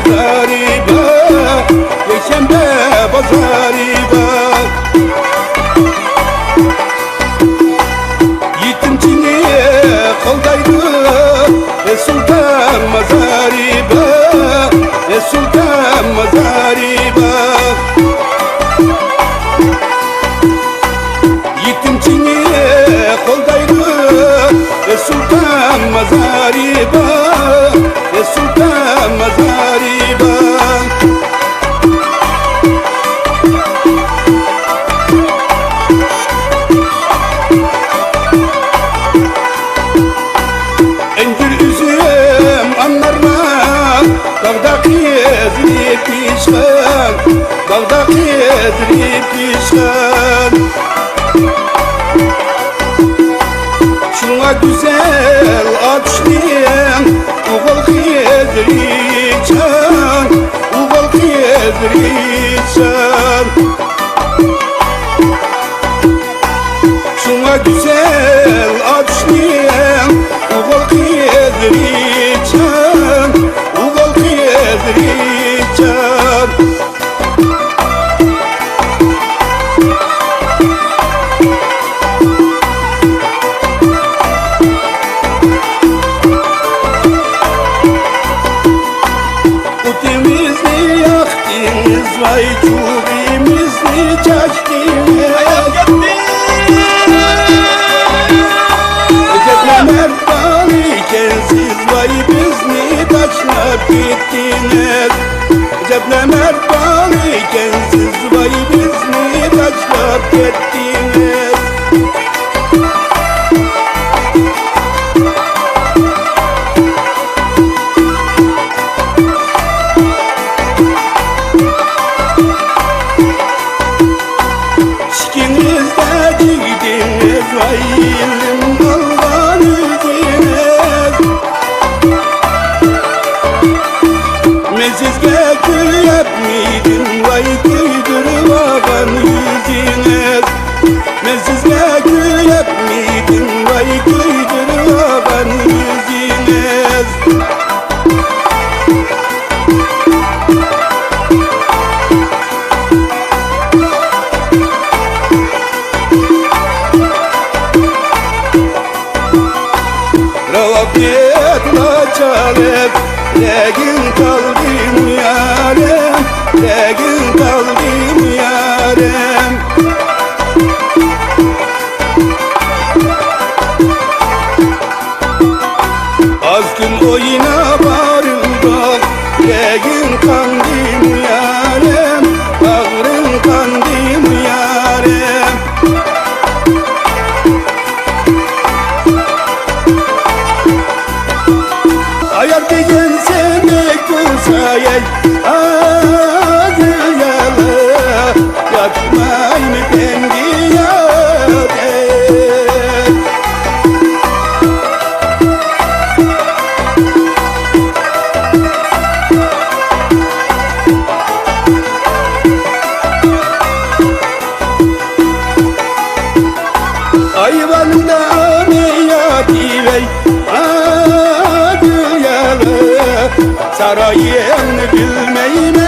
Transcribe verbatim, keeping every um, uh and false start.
بازارى بار، يەكشەنبە بازارى بار. يېتىمچىنى قولدايدۇ، ئە، سۇلتان مازارى بار، ئە، سۇلتان مازارى بار. يېتىمچىنى قولدايدۇ، ئە، سۇلتان مازارى بار، ئە، سۇلتان مازارى بار. ئەنجۈر، ئۈزۈم، ئانارلار، باغدا قىزىرىپ پىشقان، باغدا قىزىرىپ پىشقان. شۇڭا گۈزەل ئاتۇشنىڭ ئوغۇل قىزى رىچان، ئوغۇل قىزى رىچان. شۇڭا گۈزەل ئاتۇشنىڭ ئوغۇل قىزى رىچان، ئوغۇل قىزى رىچان. ئوتىمىزنى ياقتىڭىز، ۋاي، چۇغىمىزنى چاچتىڭىز. ئەجەب نامەرد بالا ئىكەنسىز، ۋاي، بىزنى تاشلاپ كەتتىڭىز. ئەجەب نامەرد بالا ئىكەنسىز، ۋاي، بىزنى تاشلاپ كەتتىڭىز. ئىككىڭىزدە جىگدىڭىز، ۋاي، ئىلىم ئالغان ئۆزىڭىز. مەن سىزگە كۆيەتمىدىم، ۋاي، كۆيدۈرۈۋالغان يۈزىڭىز. مەن سىزگە كۆيەتمىدىم، ۋاي، كۆيدۈرۈۋالغان يۈزىڭىز. راۋاقىت ناچارلىق، لېكىن قالدىم يارىم، لېكىن قالدىم يارىم. ئاز كۈن ئويناپ باردۇق، لېكىن قاندىم يارىم، باغرىم قاندىم يارىم. ئايال دېگەن سېنى كۆرسەي، ئادىل يالا، ياتمايمىكەن دىيادە. ئايۋاندا مەن ياتىۋەي، ئادىل يالا، سارايىڭنى بىلمەيمەن.